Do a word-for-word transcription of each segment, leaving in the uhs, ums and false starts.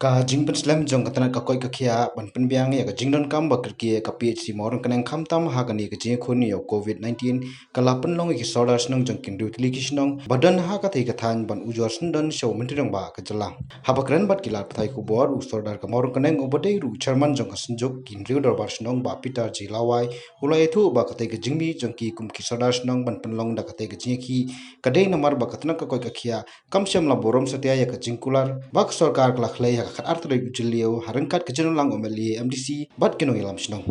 Ka jingpynslem jong ka tnat ka koit ka khiah ban pynbiang ïa ka jingdonkam ba kyrkieh ka P H C Mawryngkneng, khamtam ha kane ka jingïakhun ïa u COVID nineteen, ka la pynlong ïa ki sordar shnong jong ki hynriew tylli ki shnong ba don ha katei ka thaiñ ban ujor syndon sha u Myntri Rangbah ka jylla. Haba kren bad ki lad pathai khubor, u Sordar ka Mawryngkneng uba dei ruh u Chairman jong ka Synjuk ki hynriew dorbar shnong, Bah Peter J Lawai, u la ïathuh ba katei ka jingmih jong ki kum ki sordar shnong ban pynlong da katei ka jingïakhih ka dei namar ba ka tnat ka koit ka khiah kam shym la burom satia ïa ka jingkular ba ka sorkar ka la khlei ha ka khatar tarik u Jylliew ha ryngkat ka jingïalang u M L A, M D C bad ki nongïalam shnong.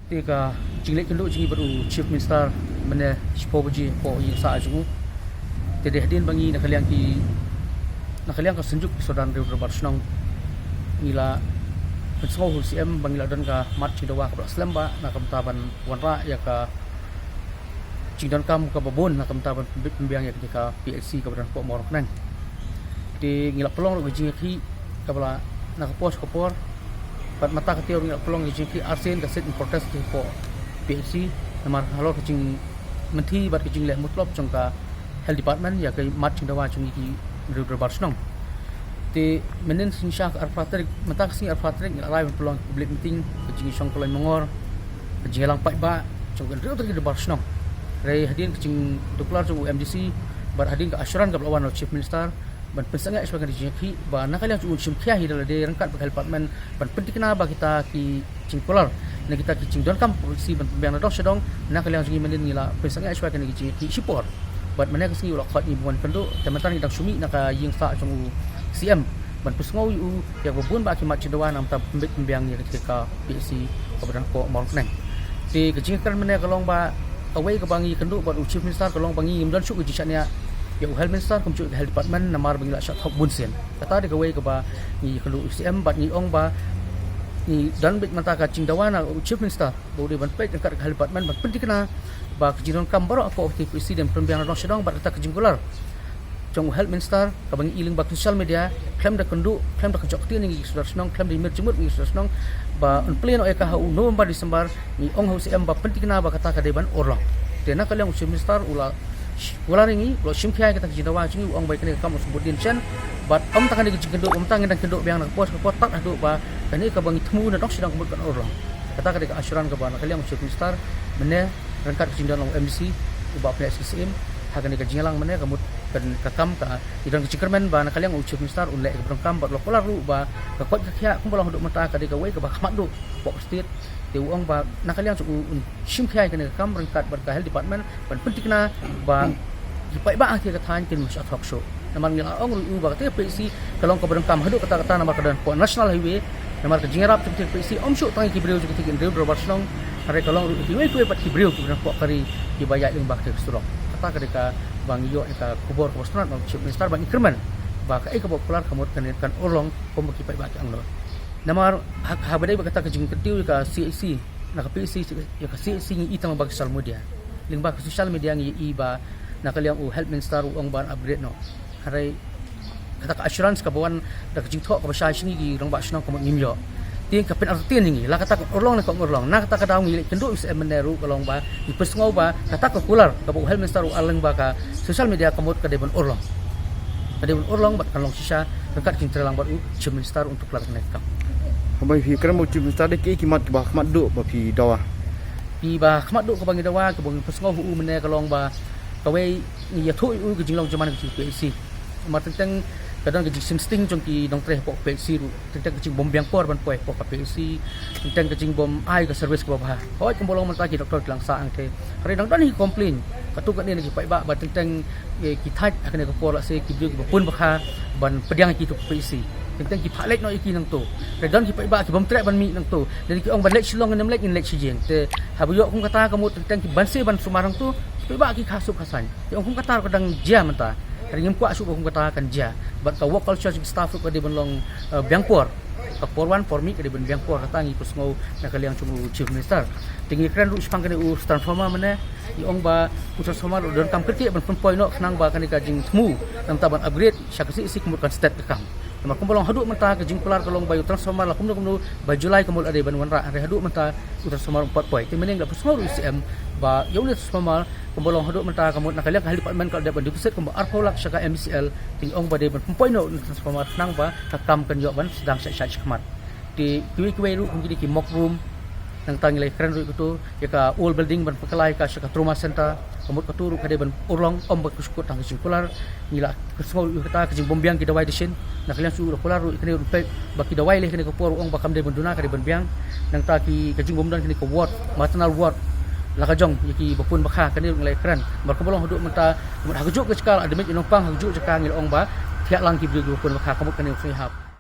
Te ka jingleit kynduh jong ngi bad u Chief Minister mynne shiphew baje hapoh ïing sah jong u. Te dei hadien ba ngi na ka liang ki, na ka liang ka Synjuk ki Sordar Hynriew Dorbar Shnong, ngi la pynsngew ha u C M ba ngi la don ka mat jingdawa kaba la slem bha na ka bynta ban wanrah ïa ka jingdonkam kaba bun na ka bynta ban pynbeit pynbiang ïa ka P H C kaba don hapoh Mawryngkneng. Te ngi la pynlong ruh ka jingïakhih kaba la na ka por sha ka por. Bad mynta ka taïew ruh ngi la pynlong ka jingïakhih arsien ka sit-in protest hapoh P H C namar halor ka jingmynthi bad ka jingleh mutlop jong ka Health Department ïa ka mat jingdawa jong ngi ki hynriew dorbar shnong. Te mynnin shisha ka arphew tarik, mynta ka sngi arphew tarik ngi la rai ban pynlong ka public meeting, ka jingïashong ka loin mangor, ka jingïalang paidbah jong ki hynriew tylli ki dorbar shnong. Hynrei hadien ka jingduklar jong u M D C bad hadien ka assurance kaba la wan na u Chief Minister ban pynsangeh shuwa kane ka jingïakhih, ba na ka liang jong u un shim khia hi da lade ryngkat bad ka Health Department ban pynthikna ba kita ki jingkular ne kita ki jingdonkam ka P H C ban pynbiang na dong sha dong, na ka liang jong ngi mynnin ngi la pynsangeh shuwa kane ka jingïakhih shipor. Bad mynne ka sngi u la khot ngi ban wan kynduh, te mynta ngi dang shu mih na ka ïing sah jong u C M ban pynsngew ïa u ïa kaba bun bah ki mat jingdawa na ka bynta pynbeit pynbiang ïa ka P H C kaba don hapoh Mawryngkneng. Te ka jingkren mynne ka long ba kawei kaba ngi ïakynduh bad u Chief Minister ka long ba ngi ngim don shuh ka jingshaniah ïa u Health Minister kumjuh ka Health Department namar ba ngi la shah thok bun sien. Kata dei kawei kaba ngi ïakynduh u C M bad ngi ong ba ngi don beit mynta ka jingdawa na u Chief Minister ba u dei ban peit ryngkat ka Health Department ban pynthikna ba ka jingdonkam baroh hapoh ka P H C dei ban pynbiang na dong sha dong bad kata ka jingkular jong u Health Minister kaba ngi i lyngba ka social media, khlem da kynduh, khlem da kynjoh ktien ïa ngi ki sordar shnong, khlem da imir jingmut ïa ngi ki sordar shnong, ba un plie noh ïa ka ha u November December, ngi ong ha u C M ba pynthikna ba kata ka dei ban urlong. Te na ka liang u Chief Minister u la sh-, u la ring ïa ngi, u la shim khia ïa kata ka jingdawa jong ngi, u ong ba ïa kane ka kam u sngewbha dien shen, bad ym tang kane ka jingkynduh, ym tang ngi dang kynduh biang na ka por sha ka por tad haduh ba kane kaba ngi thmu na dong sha dong ka mut kan urlong. Kata ka dei ka assurance kaba na ka liang u Chief Minister mynne ryngkat ka jingdon lang u M D C u Bah Pynïaid Syiem ha kane ka jingïalang mynne ka mut kan ka kam ka i don ka jingkyrmen ba na ka liang u Chief Minister un leh ïa kaba donkam bad u la kular ruh ba ka koit ka khiah kumba long haduh mynta ka dei kawei kaba kham duh hapoh ka state. Te u ong ba na ka liang jong u un shim khia ïa kane ka kam ryngkat bad ka Health Department ban pynthikna ba ki paidbah ha kane ka thaiñ kin ym shah thok shuh. Namar ngi la ong ruh ïa u ba kata ka P H C ka long kaba donkam haduh katta katta namar ka don hapoh National Highway. Namar ka jingïarap jong kata ka P H C ym shuh tang ïa ki briew jong kata ki hynriew dorbar shnong, hynrei ka long ruh ïa kiwei kiwei pat ki briew kiba don hapoh ka ri kiba ïaid lyngba kata ka surok. Kata ka dei kaba ngi ïoh ïa ka khubor kaba sngewtynnat na u Chief Minister ba ngi kyrmen ba kaei kaba u kular ka mut kan, kan urlong kumba ki paidbah ki angnud. Namar ha, haba dei bad kata ka jingkyntiew ïa ka C H C, na ka P H C, ïa ka C H C ngi i tang lyngba ka social media. Lyngba ka social media ngi i ba na ka liang u Health Minister u ong ban upgrade noh. Hynrei kata ka assurance kaba wan da ka jingthoh kaba shai sha ngi ki rangbah shnong ka mut ngim ïoh. Te ka pynartatien ïa ngi, la kata kan urlong ne kam urlong. Na kata ka daw ngi leit kynduh u C M mynne ruh ka long ba ngi pynsngew ba kata ka kular kaba u Health Minister u ai lyngba ka social media ka mut ka dei ban urlong. Ka dei ban urlong bad kan long shisha ryngkat ka jingtreilang bad u Chief Minister un tuklar kane ka kam. Haba phi kren bad u Chief Minister, dei kiei ki mat kiba kham duh ba phi dawa? Kiba kham duh kaba ngi dawa, kaba ngi pynsngew ha u mynne ka long ba kawei ngi ïathuh ïa u ka jinglong jingman ka jong ka P H C. Namar teng teng ka don ka jingshim sting jong ki nongtrei hapoh P H C ruh. Teng teng ka jingbym biang por ban poi hapoh ka P H C. Teng teng ka jingbym ai ka service kaba bha. Hooid kumba long mynta ki doktor ki la sah hangtei. Hynrei dang don hi ka complain katto katne na ki paidbah ba teng teng, eh, ki thait ha kane ka por lehse ki briew kiba pun ba kha ban pdiang ïa ki hato ka P H C. Teng teng ki phah leit noh ïa ki nangto. Hynrei don ki paidbah kibym treh ban mih nangto. Lane ki ong ban leit Shillong ngin ym leit, ngin leit sha ïing. Te haba ïoh kum kata ka mut teng teng ki banse ban sumar hangto, ki paidbah ki kha suk kha saiñ. Te ong kum kata ruh ka dang jia mynta. Hynrei ngim kwah shuh ba kum kata kan jia. Bad ka work culture jong ki staff ruh ka dei ban long, eh, biang por. Ka por wan por mih ka dei ban biang por, kata ngi pynsngew na ka liang jong u Chief Minister. Te ngi kren ruh shaphang kane u transformer mynne, ngi ong ba u transformer ruh donkam kyrkieh ban pynpoi noh khnang ba kane ka jingthmu na ka bynta ban upgrade sha ka C H C ka mut kan stet ka kam. Namar kumba long haduh mynta ka jingkular ka long ba ïa u transformer la kumno kumno ba July ka mut la dei ban wanrah, hynrei haduh mynta u transformer um pat poi. Te mynhynnin la pynsngew ruh ïa u C M ba ïa une u transformer kumba long haduh mynta ka mut na ka liang ka health department ka la dep ban deposit kumba arphew lak sha ka M E C L, te ngi ong ba dei ban pynpoi noh une u transformer khnang ba ka kam kan ïoh ban sdang shaid shaid shakhmat. Te kiwei kiwei ruh kum kine ki mock room, nangta ngi la kren ruh ïa kato, ïa ka old building ban pynkylla ïa ka sha ka trauma center, ka mut kato ruh ka dei ban urlong, ym ba ka shu kut tang ka jingkular. Ngi la pynsngew ruh ïa kata ka jingbymbiang ki dawai dashin na ka liang shu, la kular ruh ïa kane ruh peit ba ki dawai leh kane ka por, ong ba kam dei ban duna, ka dei ban biang. Nangta ki, ka jingbymdon kane ka ward, maternal ward, la ka jong ïa ki bapun bakha, kane ruh ngi la kren. Namar kumba long haduh mynta ka mut ha kajuh ka jaka la admit ïa u nongpang, ha kajuh ka jaka ngi la ong ba thiah lang ki briew ki bapun bakha, ka mut kane ruh sngewhap.